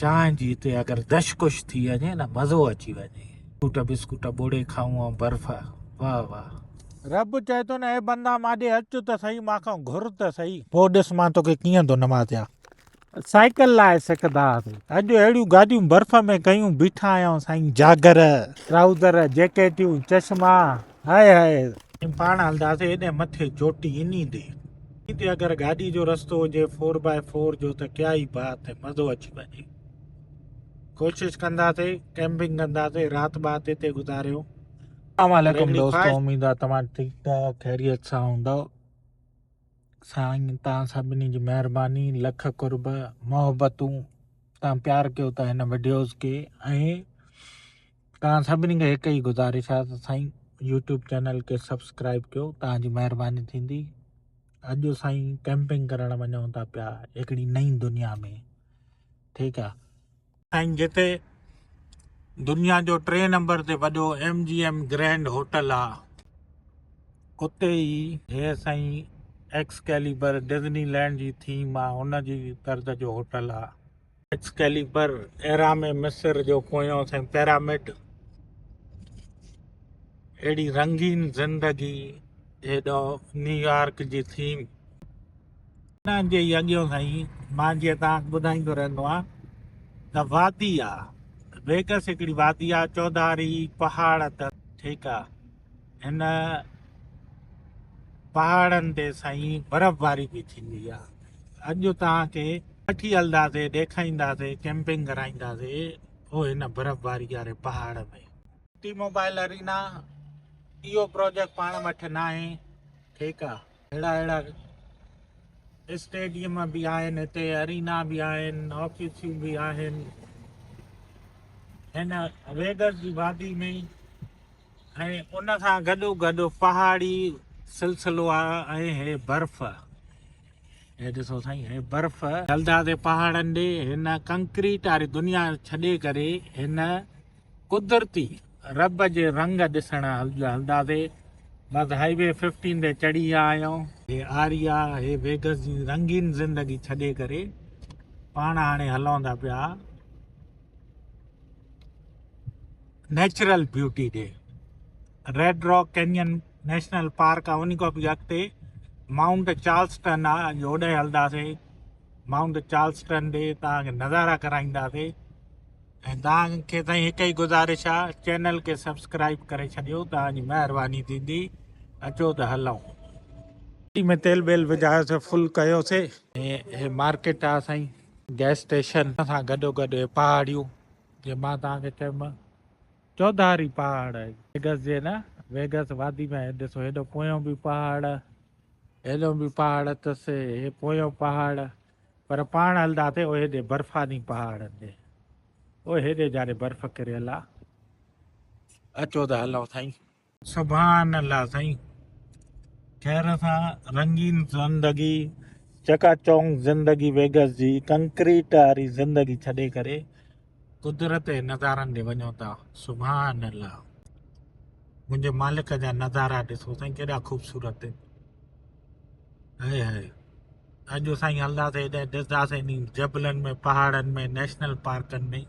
چانهه جي هتي اگر دش ڪش ٿي وڃي نه مزو اچي وڃي. بسڪوٽ بسڪوٽ ٻوڙي کائون ۽ برف واهه واهه. رب چئي ٿو نه اي بندا مان ڏي اچ ته سهي مان کان گهر ته سهي. پوء ڏس مان توکي ڪيئن ٿو نوازيان. سائيڪل لاء سکندا هئاسين. اڄ اهڙيون گاڏيون برف ۾ ڪيون بيٺا آهيون سائين جاگر، ٽرائوزر، جيڪيٽيون، چشما، هاء هاء. پاڻ هلنداسين ايڏي مٿي چوٽي انهي تي. تي اگر گاڏي جو رستو هجي فور باء فور جو ته ڪيا ئي بات هي مزو اچي وڃي. ڪوشش ڪنداسين ڪيمپنگ ڪنداسين رات بات هتي گذاريون. السلام عليڪم دوستو اميد آ توهان ٺيڪ ٺاڪ خيريت سان هوندؤ. سائين توهان سڀني جي مهرباني لک قرب محبتون توهان پيار ڪيو ٿا هن وڊيوز کي ۽ توهان سڀني کي هڪ ئي گذارش آهي ته سائين يوٽيوب چينل کي سبسڪرائب ڪيو توهان جي مهرباني ٿيندي اڄ سائين ڪيمپنگ ڪرڻ وڃون ٿا پيا هڪڙي نئين دنيا ۾ ٺيڪ آ سائين جتي دنيا جو ٽي نمبر تي وڏو M G M grand hotel آ اتي ئي هي سائين ايڪس ڪيليبر ڊزني لينڊ جي ٿيم آ ان جي طرز جو هوٽل آ. ايڪس ڪيليبر اهرام مصر جو پويون سائين پيرامڊ اهڙي رنگين زندگي هيڏو نيويارڪ جي ٿيم. انهن جي ئي اڳيون سائين مان جيئن توهان کي ٻڌائيندو رهندو آهيان ته وادي آ ويگس هڪڙي وادي آ چوڌاري پهاڙ ته ٺيڪ آ هن پهاڙن تي سائين برف باري به ٿيندي آ اڄ توهان کي وٺي هلنداسي ڏيکائينداسي ڪيمپنگ ڪرائينداسي او هن برف باري واري پهاڙ ۾ ٽي موبائل ارينا اهو پروجيڪٽ پاڻ وٽ ناهي ٺيڪ آ اهڙا اهڙا اسٽيڊيم به آهن هتي ارينا به آهن آفيسون به آهن هن ويگس جي وادي ۾ ۽ ان سان گڏو گڏ پهاڙي سلسلو آهي ۽ هي برف هي ڏسو سائين هي برف هلنداسي پهاڙن ڏي هن ڪنڪريٽ واري دنيا ڇڏي ڪري هن قدرتي رب جي رنگ ڏسڻ هلنداسي. بس هائي وي ففٽين تي چڙهي ويا آهيون. هي آريا هي ويگس جي رنگين زندگي ڇڏي ڪري پاڻ هاڻي هلون ٿا پيا نيچرل بيوٽي ڏي. ريڊ راڪ ڪينين نيشنل پارڪ آ ان کان به اڳتي مائونٽ چارلسٽن آ اڄ اوڏي هلنداسي مائونٽ چارلسٽن ڏي توهان کي نظارا ڪرائينداسي. ۽ توهان کي سائين هڪ ئي گذارش آ چينل کي سبسڪرائب ڪري ڇڏيو توهان جي مهرباني ٿيندي اچو ته هلون. گاڏي ۾ تيل بيل وجهايوسي فل ڪيوسي. هي مارڪيٽ آ سائين گئس اسٽيشن سان گڏو گڏ هي پهاڙيون جي مان توهان کي چيم چوڌاري پهاڙ ويگس جي نه ويگس وادي ۾ ڏسو هيڏو پويون به پهاڙ هيڏو به پهاڙ اٿس هي پويون پهاڙ پر پاڻ هلنداسي او هيڏي برفاني پهاڙن ڏي. او هيڏي جاڏي برف ڪريل آ. اچو ته هلون سائين. سبحان الله سائين خير سان رنگين زندگي چڪاچونڪ زندگي ويگس جي ڪنڪريٽ واري زندگي ڇڏي ڪري قدرت جي نظارن ڏي وڃو ٿا سبحان الله منهنجي مالڪ جا نظارا ڏسو سائين ڪيڏا خوبصورت آهن هاء هاء اڄ سائين هلنداسين هيڏانهن ڏسنداسين انهي جبلن ۾ پهاڙن ۾ نيشنل پارڪن ۾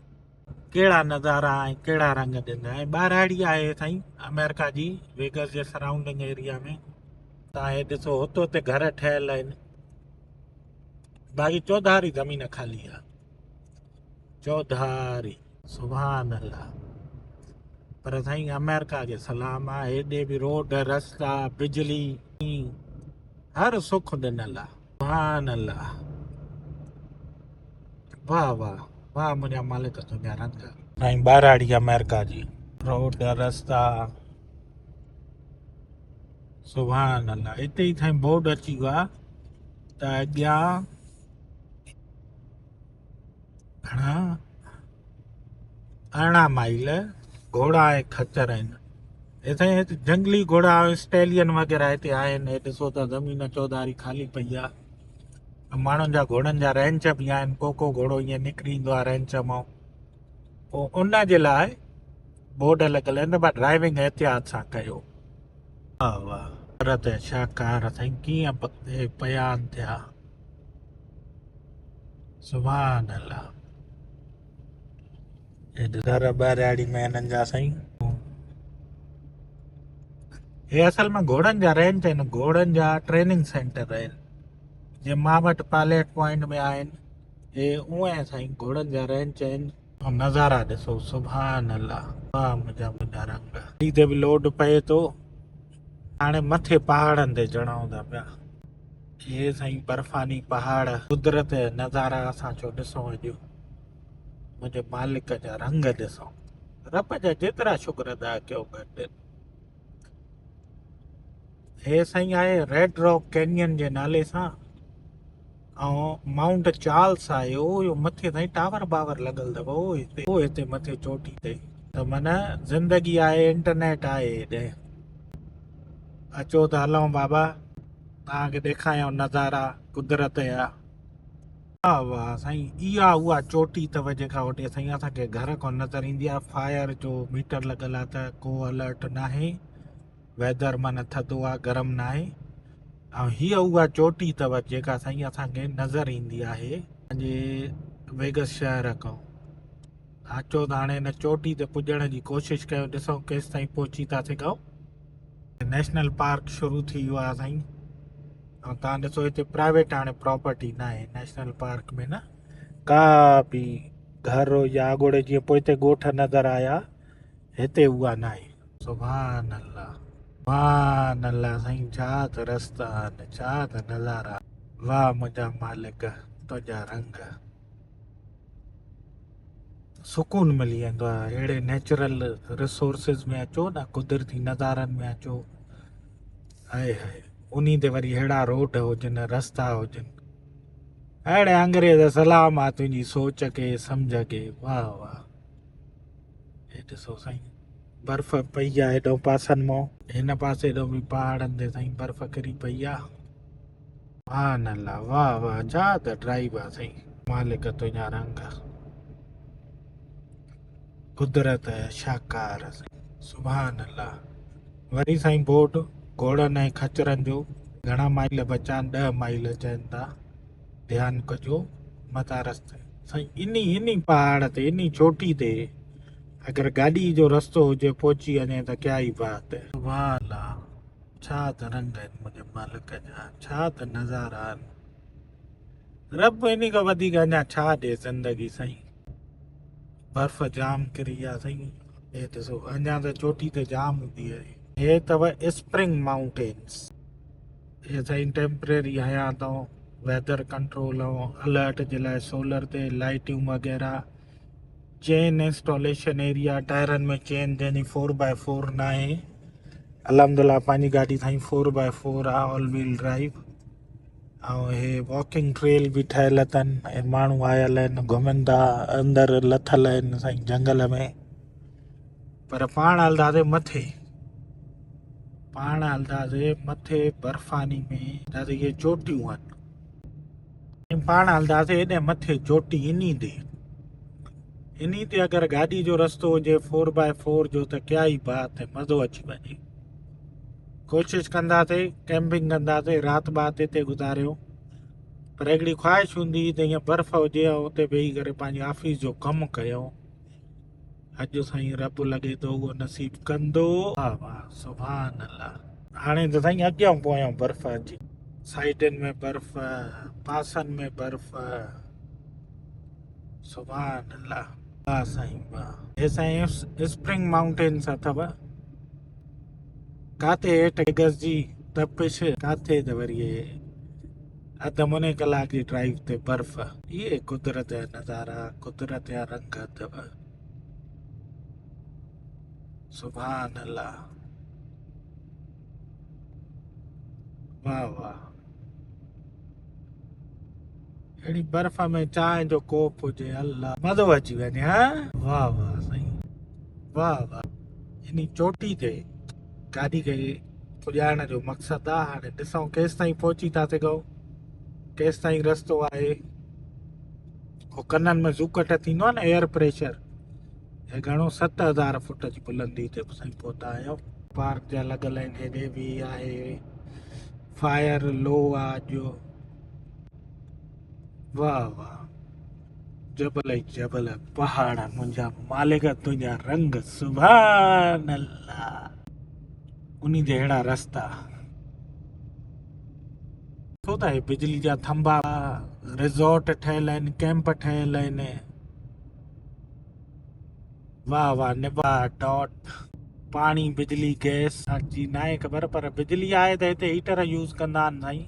ڪهڙا نظارا ۽ ڪهڙا رنگ ڏنا ۽ ٻهراڙي آهي سائين آمريڪا جي ويگس جي سرائونڊنگ ايريا ۾ تان هي ڏسو هتو هتي گهر ٺهيل آهن باقي چوڌاري زمين خالي آهي چوڌاري سبحان الله پر سائين آمريڪا کي سلام آ هيڏي به روڊ رستا بجلي هر سک ڏنل آ. سبحان الله واه واه واه منهنجا مالڪ تنهنجا رنگ. سائين ٻهراڙي آمريڪا جي روڊ رستا سبحان الله اتي ئي سائين بورڊ اچي ويو آ ته اڳيان گهڻا 18 مائل گهوڙا ۽ خچر آهن هي سائين هت جنگلي گهوڙا اسٽيلين وغيره هتي آهن هي ڏسو ته زمين چوڌاري خالي پئي آهي ماڻهن جا گهوڙن جا رينچ به آهن ڪو ڪو گهوڙو ائين نڪري ايندو آهي رينچ مان پوء ان جي لاء بورڊ لڳل آهن ته ڊرائيونگ احتياط سان ڪيو واهه واهه قدرت جا شاهڪار سائين ڪيئن پيا آهن ٿيا سبحان الله. گهر ٻهراڙي ۾ هنن جا سائين. هي اصل ۾ گهوڙن جا رينچ آهن، گهوڙن جا ٽريننگ سينٽر آهن. جيئن مان وٽ پائليٽ پوائنٽ ۾ آهن، هي اونئن سائين گهوڙن جا رينچ آهن. نظارا ڏسو سبحان الله واھ منهنجا منهنجا رنگ. گاڏي تي به لوڊ پئي ٿو. هاڻي مٿي پهاڙن تي چڙهون ٿا پيا. هي سائين برفاني پهاڙ قدرت جا نظارا اسان چيو ڏسون اڄ. منهنجي مالڪ جا رنگ ڏسو. رب جا جيترا شڪر ادا ڪيو گهٽ. هي سائين آهي ريڊ راڪ ڪينين جي نالي سان ۽ مائونٽ چارلس آهي اهو مٿي سائين ٽاور باور لڳل اٿو اهو هتي اهو هتي مٿي چوٽي تي ته معنی زندگي آهي انٽرنيٽ آهي هيڏي اچو ته هلون بابا توهان کي ڏيکاريان نظارا قدرت جا. واھ واھ سائين اها اها چوٽي اٿو جيڪا هوڏي سائين اسان کي گهر کان نظر ايندي آهي فائر جو ميٽر لڳل آهي ته ڪو الرٽ ناهي ويدر معنی ٿڌو آهي گرم ناهي ۽ هيء اها چوٽي اٿو جيڪا سائين اسان کي نظر ايندي آهي پنهنجي ويگس شهر کان. اچو ته هاڻي هن چوٽي تي پڄڻ جي ڪوشش ڪيون ڏسون ڪيستائين پهچي ٿا سگهون. نيشنل پارڪ شروع ٿي ويو آهي سائين ۽ تان ڏسو هتي پرائيويٽ هاڻي پراپرٽي نه آهي نيشنل پارڪ ۾ نه ڪا به گهر يا اڳوڙي جيئن پوئتي ڳوٺ نظر آيا هتي اها نه آهي. سبحان الله سبحان الله سائين ڇا ته رستا آهن ڇا ته نظارا واھ منهنجا مالڪ تنهنجا رنگ. سڪون ملي ويندو آهي اهڙي نيچرل ريسورسز ۾ اچو نه قدرتي نظارن ۾ اچو هاء هاء انهي تي وري اهڙا روڊ هجن رستا هجن اهڙي انگريز سلام آ تنهنجي سوچ کي سمجھ کي واهه واهه هي ڏسو سائين برف پئي آ هيڏو پاسن مون هن پاسي ڏو به پهاڙن تي سائين برف ڪري پئي آ. سبحان الله واه واه ڇا ته ڊرائيو آ سائين مالڪ تنهنجا رنگ قدرت جا شاهڪار سبحان الله وري سائين بورڊ گهوڙن ۽ خچرن جو گهڻا مائل بچان 10 مائل چون ٿا ڌيان ڪجو متان رستي سائين انهي انهي پهاڙ تي انهي چوٽي تي اگر گاڏي جو رستو هجي پهچي وڃي ته ڪيا ئي بات. سبحان الله ڇا ته رنگ آهن منهنجي مالڪ جا، ڇا ته نظارا آهن. رب انهي کان وڌيڪ اڃا ڇا ڏي زندگي سائين. برف جام ڪري آ سائين. هي ڏسو اڃا ته چوٽي تي جام هوندي آهي. هي اٿو اسپرنگ مائونٽينس. هي سائين ٽيمپريري هنيا اٿئون ويدر ڪنٽرول ۽ الرٽ جي لاء سولر تي لائٽيون وغيره. چين انسٽاليشن ايريا ٽائرن ۾ چين جنهن جي فور بائي فور ناهي الحمدلله پنهنجي گاڏي سائين فور بائي فور آ آل ويل ڊرائيو ۽ هي واڪنگ ٽريل به ٺهيل اٿن ۽ ماڻهو آيل آهن گهمن ٿا اندر لٿل آهن سائين جنگل ۾ پر پاڻ هلنداسي مٿي پاڻ هلنداسي مٿي برفاني ۾ دادي اهي چوٽيون آهن پاڻ هلنداسي هيڏي مٿي چوٽي انهي تي انهي تي اگر گاڏي جو رستو هجي فور بائي فور جو ته ڪيا ئي بات هي مزو اچي وڃي. ڪوشش ڪنداسي ڪيمپنگ ڪنداسي رات بات هتي گذاريو پر هڪڙي خواهش هوندي هئي ته ائين برف هجي ۽ اتي ويهي ڪري پنهنجي آفيس جو ڪم ڪيو اڄ سائين رب لڳي ٿو اهو نصيب ڪندو. واھ واھ سبحان الله. هاڻي ته سائين اڳيان پويان برف اچي سائيڊن ۾ برف پاسن ۾ برف. سبحان الله واھ سائين واھ. هي سائين اسپرنگ مائونٽينس اٿو ڪاٿي هيٺ گز جي تپش ڪاٿي ته وري هي اڌ مني ڪلاڪ جي ڊرائيو تي برف. اهي قدرت جا نظارا قدرت جا رنگ اٿو سبحان الله واھ واھ. اهڙي برف ۾ چانهه جو ڪوپ هجي الله مزو اچي وڃي ها واهه واهه سائين واهه واهه اني چوٽي تي گاڏي کي پڄائڻ جو مقصد آ هاڻي ڏسون ڪيستائين پهچي ٿا سگهون ڪيستائين رستو آهي هو ڪنن ۾ زوڪٽ ٿيندو آ نه ايئر پريشر هي گهڻو 7000 فوٽ جي بلندي تي سائين پهتا آهيون پارڪ جا لڳل آهن هيڏي به آهي فائر لو آ جو واھ واھ جبل ئي جبل پهاڙ منهنجا مالڪ تنهنجا رنگ سبحان الله انهي جهڙا رستا. ڏسو ته هي بجلي جا ٿنڀا ريزورٽ ٺهيل آهن ڪيمپ ٺهيل آهن واهه واهه نبا ڊاٽ پاڻي بجلي گئس جي ناهي خبر پر بجلي آهي ته هتي هيٽر يوز ڪندا آهن سائين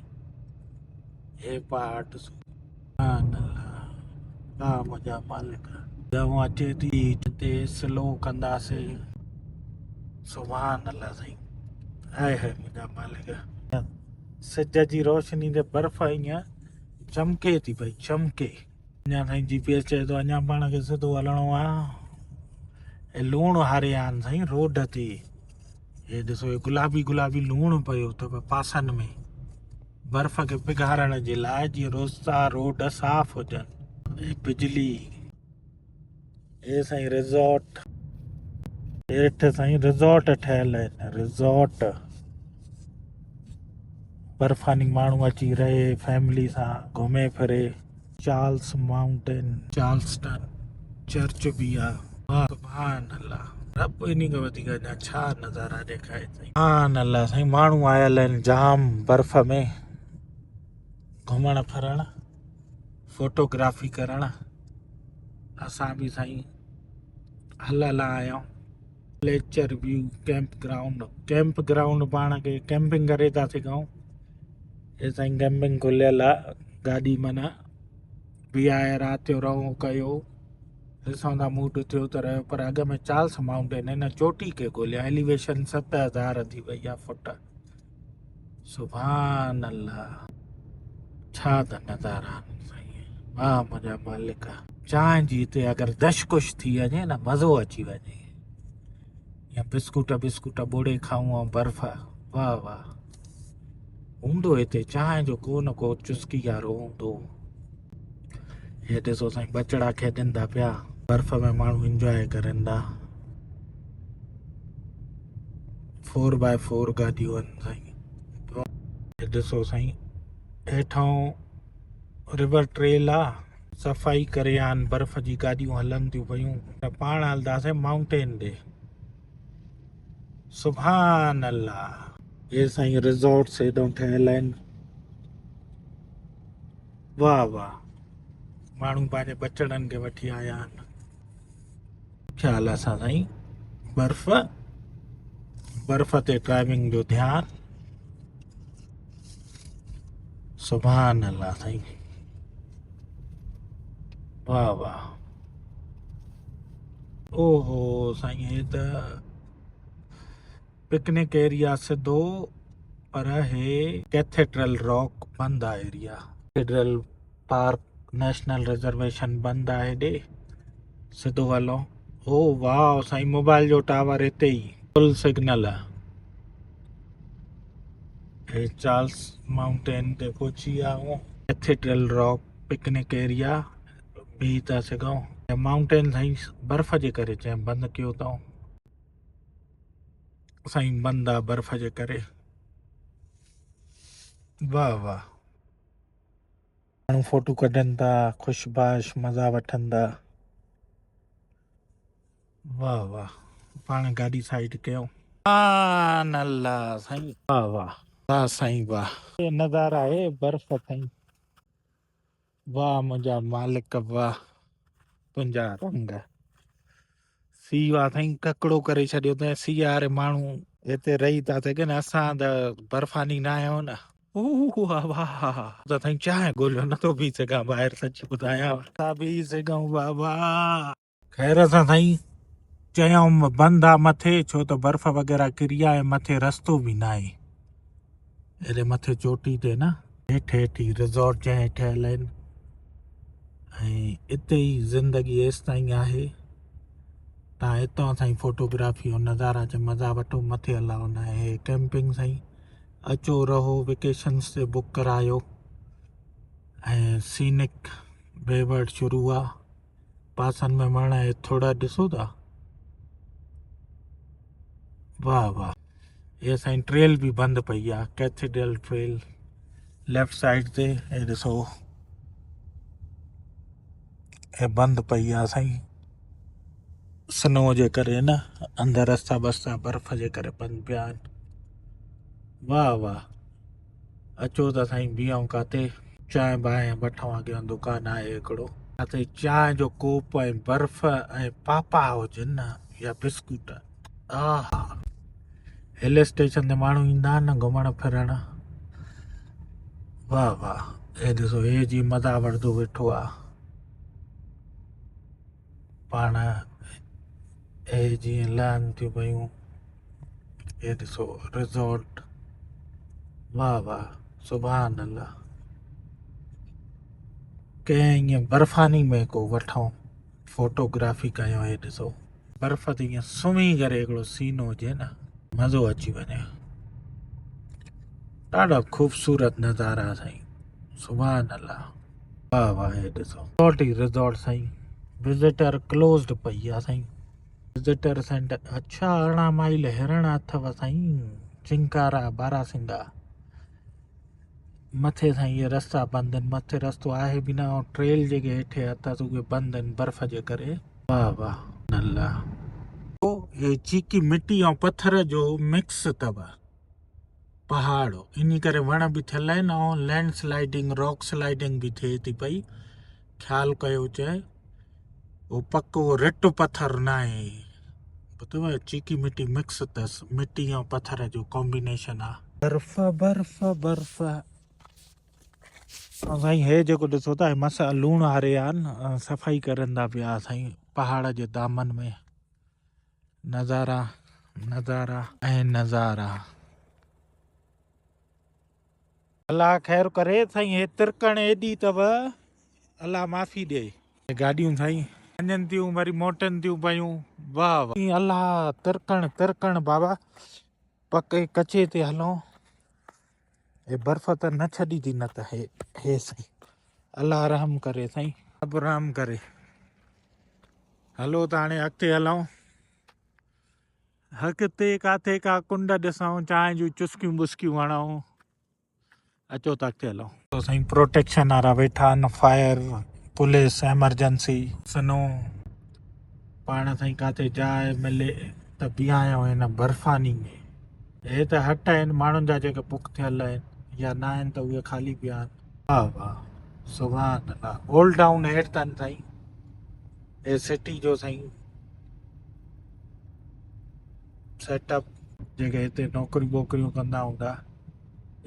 هي پهاڙ ڏسو سبحان الله واهه منهنجا مالڪ دوا اچي ٿي هتي سلو ڪنداسي سبحان الله سائين هاء هاء منهنجا مالڪ سج جي روشني تي برف ائين چمڪي ٿي پئي چمڪي اڃا سائين جي پي ايس چئي ٿو اڃا پاڻ کي سڌو هلڻو آ ۽ لوڻ هاريا آهن سائين روڊ تي هي ڏسو هي گلابي گلابي لوڻ پيو اٿو پاسن ۾ برف کي پگهارڻ جي لاء جيئن رستا روڊ صاف هجن هي بجلي هي سائين ريزورٽ هيٺ سائين ريزورٽ ٺهيل آهن ريزورٽ برفاني ماڻهو اچي رهي فيملي سان گهمي ڦري چارلس مائونٽين چارلسٽن چرچ به آ سبحان الله رب انهي کان وڌيڪ اڃا ڇا نظارا ڏيکاري سائين سبحان الله سائين ماڻهو آيل آهن جام برف ۾ گهمڻ ڦرڻ فوٽوگرافي ڪرڻ اسان به سائين هليل آهيون Fletcher view camp ground camp ground پاڻ کي ڪيمپنگ ڪري ٿا سگهون هي سائين ڪيمپنگ کليل آ گاڏي معنيٰ بيهائي رات جو رهو ڪيو ڏسون ٿا موڊ ٿيو ته رهيو پر اڳ ۾ چارلس مائونٽين هن چوٽي کي ڳوليا ايليويشن 7000 ٿي وئي آ فٽ سبحان الله ڇا ته نظارا آهن سائين واهه منهنجا مالڪ چانهه جي هتي اگر دشڪش ٿي وڃي نه مزو اچي وڃي يا بسڪوٽ بسڪوٽ ٻوڙي کائون ۽ برف واهه واهه هوندو هتي چانهه جو ڪو نه ڪو چسڪي وارو هوندو هي ڏسو سائين ٻچڙا کيڏن ٿا پيا برف ۾ ماڻهو انجواء ڪرن ٿا فور باء فور گاڏيون آهن سائين ڏسو سائين هيٺان ريور ٽريل آ صفائي ڪري آن برف جي گاڏيون هلن ٿيون پيون ته پاڻ هلنداسين مائونٽين ڏي سبحان الله هي سائين ريزورٽس هيڏو ٺهيل آهن واهه واهه ماڻهو پنهنجي ٻچڙن کي وٺي آيا آهن خيال سان سائين برف برف تي ڊرائيونگ جو ڌيان سبحان الله سائين واهه واهه اوهو سائين هي ته پڪنڪ ايريا سڌو پر هي ڪيٿيڊرل راڪ بند آ area cathedral park national reservation بند آ هيڏي سڌو هلو او واو سائين موبائل جو ٽاور هتي ئي فل سگنل آ هي چارلس مائونٽين تي پهچي ويا آهيون ڪيٿيڊرل راڪ پڪنڪ ايريا بيهي ٿا سگهون مائونٽين سائين برف جي ڪري چئن بند ڪيو اٿئون سائين بند آ برف جي ڪري واهه واهه ماڻهو فوٽو ڪڍن ٿا خوش باش مزا وٺن ٿا واهه واهه پاڻ گاڏي سائيڊ ڪيو سبحان الله سائين واهه واهه واهه سائين واهه نظارا آهي برف سائين واهه منهنجا مالڪ واهه تنهنجا رنگ سي واهه سائين ڪڪڙو ڪري ڇڏيو اٿئي سياري ماڻهو هتي رهي ٿا سگهن اسان ته برفاني نه آهيون نه واهه ته سائين چانهه ڳوليو نٿو پي سگهان ٻاهر سچ ٻڌايان ٿا پي سگهون بابا خير سان سائين چيائون بند آ مٿي ڇو ته برف وغيره ڪري آ ۽ مٿي رستو به ناهي ايڏي مٿي چوٽي تي نه هيٺ هيٺ ئي ريزورٽ جنهن ٺهيل آهن ۽ اتي ئي زندگي ايستائين آهي تان هتان سائين فوٽوگرافي ۽ نظارا جا مزا وٺو مٿي الاء نه آهي ڪيمپنگ سائين اچو رهو ويڪيشنس تي بڪ ڪرايو ۽ سينڪ ويورڊ شروع آ پاسن ۾ وڻ ۽ ٿڙ ڏسو ٿا واهه واهه هي سائين ٽريل به بند پئي آ ڪيٿيڊرل ٽريل ليفٽ سائيڊ تي هي ڏسو هي بند پئي آ سائين سنو جي ڪري نه اندر رستا بستا برف جي ڪري بند پيا آهن. واهه واهه اچو ته سائين بيهون ڪاٿي چانهه بانهه وٺون. اڳيان دڪان آهي هڪڙو، ڪاٿي چانهه جو ڪوپ ۽ برف ۽ پاپا هجن نه يا بسڪوٽ. آها هل اسٽيشن تي ماڻهو ايندا آهن نه گهمڻ ڦرڻ. واهه واهه هي ڏسو هي جي مزا وٺندو ويٺو آ پاڻ. هي جيئن لهن ٿيون پيون. هي ڏسو ريزورٽ. واهه واهه سبحان الله. ڪنهن ائين برفاني ۾ ڪو وٺون فوٽوگرافي ڪيون. هي ڏسو برف تي ائين سمهي ڪري هڪڙو سين هجي نه، مزو اچي وڃي. ڏاڍا خوبصورت نظارا سائين، سبحان الله. واهه واهه هي ڏسو ريزورٽ ئي ريزورٽ سائين. وزٽر ڪلوزڊ پئي آ سائين. Visitor centre. اڇا 18 مائل هرڻ اٿو سائين. چنڪارا باراسنگا مٿي سائين. اهي رستا بند آهن، مٿي رستو آهي به نه ۽ ٽريل جيڪي هيٺ اٿس اهي بند آهن برف جي ڪري. واهه واهه الله. هي چيڪي مٽي ۽ پٿر جو مڪس اٿو پهاڙ، انهي ڪري وڻ به ٿيل آهن ۽ لينڊ سلائيڊنگ راڪ سلائيڊنگ به ٿئي ٿي پئي. خيال ڪيو چئي هو پڪو رٽ پٿر ناهي، ٻڌو، چيڪي مٽي مڪس اٿس، مٽي ۽ پٿر جو ڪامبينيشن آ. برف برف برف. سائين هي جيڪو ڏسو ٿا مس لوڻ هاري آ نه، صفائي ڪرن ٿا پيا سائين پهاڙ جي دامن ۾. نظارا نظارا ۽ نظارا. الله خير ڪري سائين، هي ترڪڻ ايڏي اٿو، الله معافي ڏي. گاڏيون سائين وڃن ٿيون وري موٽن ٿيون پيون. واهه واهه الله ترڪڻ ترڪڻ بابا. پڪي ڪچي تي هلون، هي برف ته نه ڇڏي ٿي نه ته هي هي سائين. الله رحم ڪري سائين، رب رحم ڪري. هلو ته هاڻي اڳتي هلون. اڳتي ڪاٿي ڪا ڪنڊ ڏسون، چانهه جون چسڪيون بسڪيون هڻون. اچو ته اڳتي هلون. سائين پروٽيڪشن وارا ويٺا آهن، فائر، پوليس، ايمرجنسي. سنو پاڻ سائين ڪاٿي جاء ملي ته بيهايون هن برفاني ۾. هي ته هٽ آهن ماڻهن جا جيڪي بڪ ٿيل آهن يا نه آهن ته اهي خالي پيا آهن. واهه واهه سبحان الله. اولڊ ٽائون هيٺ اٿن سائين. هي سٽي جو سائين سيٽ اپ. جيڪي هتي نوڪريون ٻوڪريون ڪندا هوندا.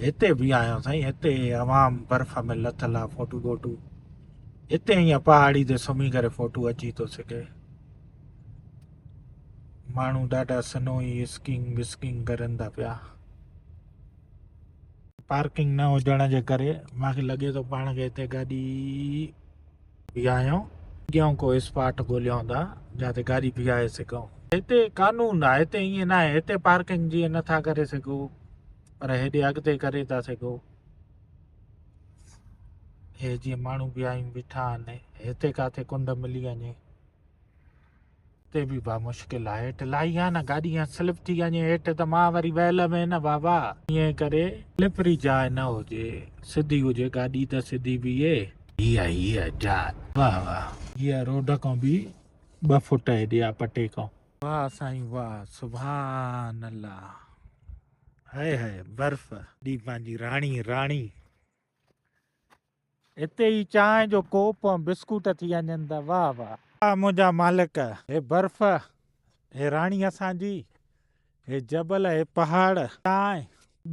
هتي به آيو سائين، هتي عوام برف ۾ لٿل آ. فوٽو ٻوٽو هتي ائين پهاڙي تي سمهي ڪري فوٽو اچي ٿو سگهي. ماڻهو ڏاڍا سنوئي اسڪنگ بسڪنگ ڪرن ٿا پيا. پارڪنگ نه هجڻ جي ڪري مانکي لڳي ٿو پاڻ کي هتي گاڏي بيهايون. اڳيان ڪو اسپاٽ ڳوليون ٿا جاتي گاڏي بيهائي سگهون. هتي قانون آهي، هتي ائين ناهي. هتي پارڪنگ جيئن نٿا ڪري سگهو پر هيڏي اڳتي ڪري ٿا سگهو. هي جيئن ماڻهو بيهايون بيٺا آهن، هتي ڪاٿي ڪنڊ ملي وڃي. هتي به با مشڪل آهي، هيٺ لاهي آ نه گاڏي يا سلپ ٿي وڃي هيٺ ته مان وري ويل ۾ نه بابا. ائين ڪري سلپري جاء نه هجي، سڌي هجي گاڏي ته سڌي بيهي. هي هي جاء واهه واهه. هي روڊ کان به 2 فوٽ هيڏي آ پٽي کان. واهه سائين واهه سبحان الله. هاء هاء برف ڏي پنهنجي راڻي راڻي. هتي ئي چانهه جو ڪوپ ۽ بسڪوٽ ٿي وڃن ته واهه واهه. واهه منهنجا مالڪ، هي برف، هي راڻي اسان جي، هي جبل، هي پهاڙ، چانهه،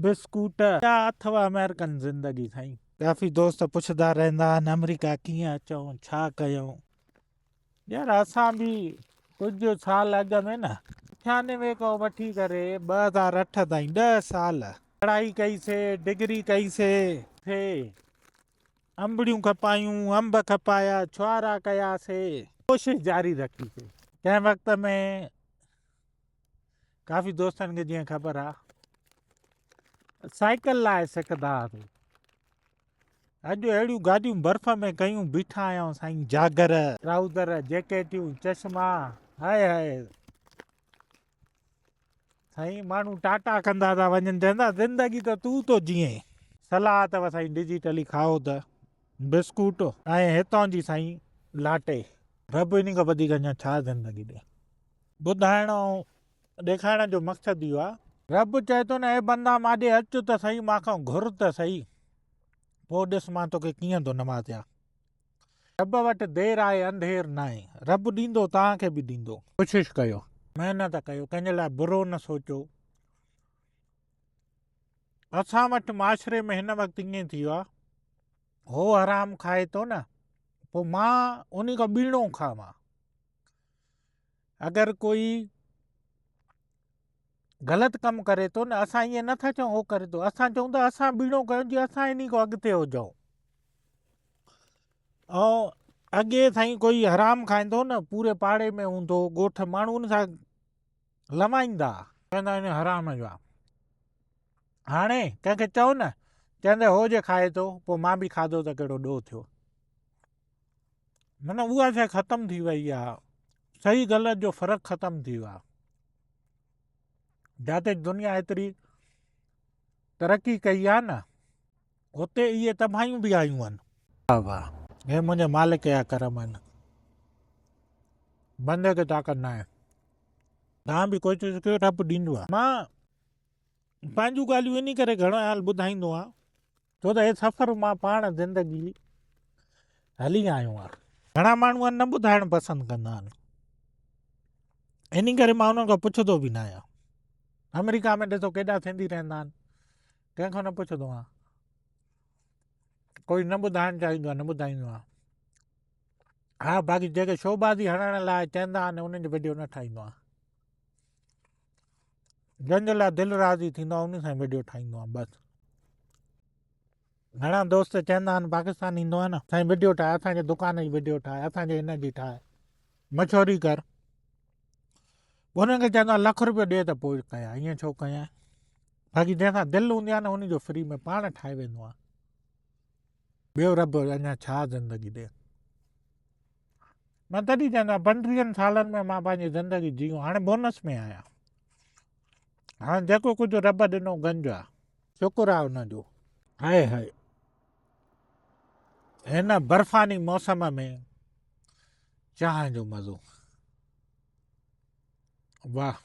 بسڪوٽ، اها اٿو آمريڪن زندگي سائين. ڪافي دوست پڇندا رهندا آهن آمريڪا ڪيئن اچون، ڇا ڪيون. يار اسان به ڪجهه سال اڳ ۾ نه 96 کان وٺي ڪري 2008 تائين 10 سال پڙهائي ڪئي سي، ڊگري ڪئي سي، ٿي انبڙيون کپايون، انب کپايا، ڇوهارا ڪيا سي، ڪوشش جاري رکي سي. ڪنهن وقت ۾ ڪافي دوستن کي جيئن خبر آ سائيڪل لاء سکندا هئاسين. اڄ اهڙيون گاڏيون برف ۾ ڪيون بيٺا آهيون سائين، جاگر، ٽرائوزر، جيڪيٽيون، چشما، هاء هاء سائين ماڻهو ٽاٽا ڪندا ٿا وڃن، چوندا زندگي ته تون ٿو جيئين. صلاح اٿو سائين ڊجيٽلي کائو ته بسڪوٽ ۽ هتان جي سائين لاٽي. رب انهي کان وڌيڪ اڃا ڇا زندگي ڏي. ٻڌائڻ ۽ ڏيکارڻ جو مقصد اهو آهي. رب چئي ٿو نه اي بندا مان ڏي اچ ته سهي مان کان گهر ته سهي پوء ڏس مان توکي ڪيئن ٿو نوازيان. رب وٽ دير آهي انڌير ناهي. رب ڏيندو توهان کي به ڏيندو. ڪوشش ڪيو. محنت ڪيو ڪنهن جي لاء برو نه سوچو. اسان وٽ معاشري ۾ هن وقت ائين ٿي ويو آهي. هو حرام کائي ٿو نه پوء مان انهي کان ٻيڻو کاوان. اگر ڪوئي غلط ڪم ڪري ٿو نه اسان ائين نٿا چئون هو ڪري ٿو اسان چئون ٿا اسان ٻيڻو ڪيون جي اسان انهي کان اڳتي هجون. ۽ اڳي سائين ڪوئي حرام کائيندو نه پوري پاڙي ۾ هوندو ڳوٺ ماڻهو ان سان لوائيندا چوندا آهن حرام جو آ. هاڻي ڪنهن کي چئو نه چوندي هو جي کائي ٿو پوء مان به کاڌو ته ڪهڙو ڏوهه ٿيو. معنيٰ اها شيء ختم ٿي وئي آ، صحيح غلط جو فرق ختم ٿي ويو آ. جاتي دنيا ايتري ترقي ڪئي آ نه اتي اهي تباهيون به آيون آهن. واهه واهه هي منهنجي مالڪ جا ڪرم آهن. بندي کي طاقت ناهي. توهان به ڪوشش ڪيو رب ڏيندو آ. مان پنهنجون ڳالهيون انهي ڪري گهڻو حال ٻڌائيندو آهيان ڇو ته هي سفر مان پاڻ زندگي هلي آيو آهيان. گهڻا ماڻهو نه ٻڌائڻ پسند ڪندا آهن انهي ڪري مان انهن کان پڇندو به نه آهيان. آمريڪا ۾ ڏسو ڪيڏا سنڌي رهندا آهن ڪنهن کان نه پڇندو آهيان. ڪوئي نه ٻڌائڻ چاهيندو آهي نه ٻڌائيندو آهيان. ها باقي جيڪي شوبازي هڻڻ لاء چوندا آهن انهن جو وڊيو نه ٺاهيندو آهيان. جنهن جي لاء دل راضي ٿيندو آهي ان سان ويڊيو ٺاهيندو آهيان بس. گهڻا دوست چوندا آهن پاڪستان ايندو آهي نه سائين ويڊيو ٺاهه اسان جي دڪان جي ويڊيو ٺاهه اسان جي هن جي ٺاهه مشهوري ڪر. انهن کي چوندو آهيان لک روپيو ڏي ته پوء ڪيان ائين ڇو ڪيان. باقي جنهن سان دل هوندي آهي نه ان جو فري ۾ پاڻ ٺاهي ويندو آهيان. ٻيو رب اڃا ڇا زندگي ڏي. مان تڏهن چوندو آهيان پنجٽيهن سالن ۾ مان پنهنجي زندگي جيئو هاڻي بونس ۾ آهيان. هاڻي جيڪو ڪجهه رب ڏنو گنج آ. شڪر آ ان جو. هاء هاء هن برفاني موسم ۾ چانهه جو مزو واهه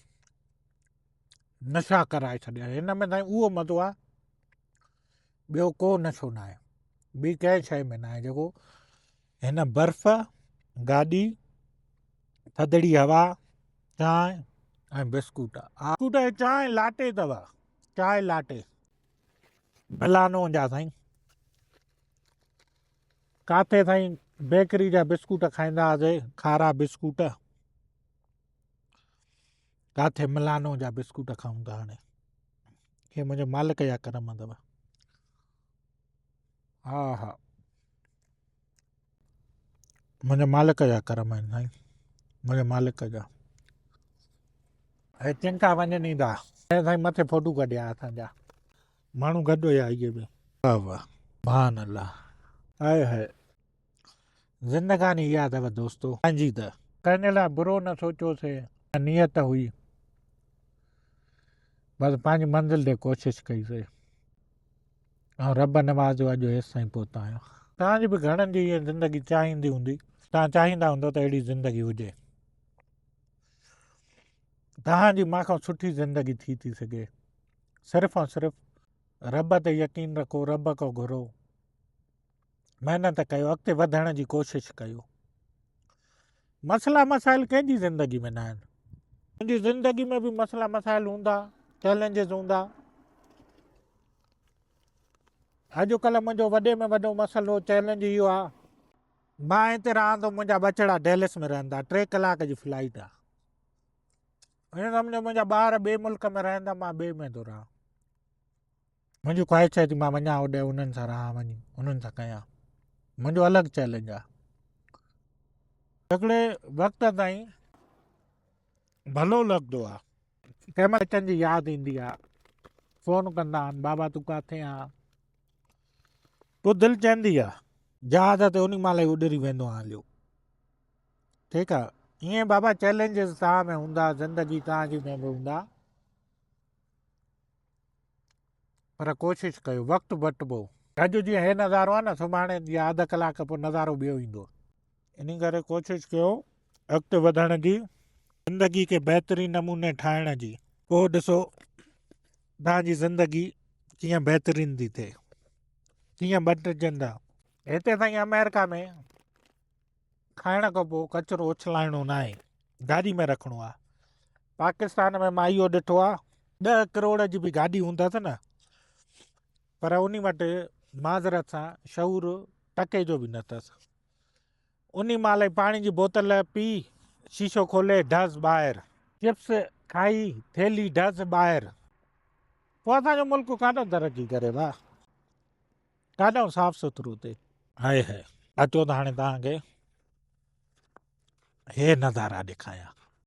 نشا ڪرائي ڇڏيا. هن ۾ سائين اهو مزو آ ٻيو ڪو نشو ناهي ٻي ڪنهن شيء ۾ ناهي جيڪو هن برف، گاڏي، ٿڌڙي هوا، چانهه ۽ بسڪوٽ. بسڪوٽ ۽ چانهه لاٽي اٿو، چانهه لاٽي. ملانو جا سائين ڪاٿي سائين بيڪري جا بسڪوٽ کائيندا هئاسي، کارا بسڪوٽ. ڪاٿي ملانو جا بسڪوٽ کائون ٿا هاڻي. هي منهنجي مالڪ جا ڪرم اٿو. ها ها منهنجي مالڪ جا ڪرم آهن سائين منهنجي مالڪ جا. هي چنڪا وڃن ايندا. هي سائين مٿي فوٽو ڪڍيا اسان جا. ماڻهو گڏ هيا اهي به. واهه واهه سبحان الله هاء هاء زندگاني اها اٿو دوستو. پنهنجي ته ڪنهن جي لاء برو نه سوچيوسي نه نيت هئي بس پنهنجي منزل تي ڪوشش ڪئي سي. ۽ رب نوازيو اڄ هيستائين پهتا آهيون. توهان جي به گهڻن جي ائين زندگي چاهيندي هوندي. توهان چاهيندا هوندو ته اهڙي زندگي هجي. توهان جي مان کان سٺي زندگي ٿي ٿي سگهي. صرف ۽ صرف رب تي يقين رکو، رب کان گهرو، محنت ڪيو، اڳتي وڌڻ جي ڪوشش ڪيو. مسئلا مسائل ڪنهن جي زندگي ۾ ناهن. منهنجي زندگي ۾ به مسئلا مسائل هوندا، چئلينجز هوندا. اڄڪلهه منهنجو وڏي ۾ وڏو مسئلو چئلينج اهو آ، مان هتي رهان ٿو، منهنجا ٻچڙا ڊيلس ۾ رهن ٿا، 3 ڪلاڪ جي فلائيٽ آ. ائين سمجهو منهنجا ٻار ٻئي ملڪ ۾ رهن ٿا، مان ٻئي ۾ ٿو رهان. منهنجي خواهش آهي ته مان وڃان هوڏي انهن سان رهان وڃي انهن سان ڪيان. منهنجو الڳ چئلينج آ. هڪڙي وقت تائين ڀلو لڳندو آ. ڪنهن مهل ٻچن جي ياد ايندي آ، فون ڪندا آهن بابا تون ڪاٿي آن، پوء دل چوندي آ جهاز تي انهي مهل ئي اڏري ويندو آهيان هليو. ٺيڪ آ، ائين بابا چئلينجز توهان ۾ هوندا، زندگي توهان جي ۾ به هوندا، پر ڪوشش ڪيو، وقت وٺبو. اڄ جيئن هي نظارو آ نه، سڀاڻي يا اڌ ڪلاڪ پوء نظارو ٻيو ايندو. انهي ڪري ڪوشش ڪيو اڳتي وڌڻ جي، زندگي کي بهترين نموني ٺاهڻ جي، پوء ڏسو توهان جي زندگي ڪيئن بهترين ٿي ٿئي، ڪيئن بٽجندا. هتي سائين آمريڪا ۾ کائڻ کان پوء ڪچرو اڇلائڻو ناهي، گاڏي ۾ رکڻو آهي. پاڪستان ۾ مان اهو ڏٺو آهي ڏهه ڪروڙ جي به گاڏي هوندس نه پر انهي وٽ معذرت سان شعور ٽڪي جو به نه اٿس. انهي مهل ئي پاڻي جي بوتل پي شيشو کولي ڍز ٻاهر. چپس کائي ٿيلهي ڍز ٻاهر. پوء اسان جو ملڪ ڪاڏانهن ترقي ڪري ڀاء. ڪاڏانهن صاف سٿرو ٿئي. هاء هاء اچو ته هاڻي توهان کي هي نظارا ڏيکايان.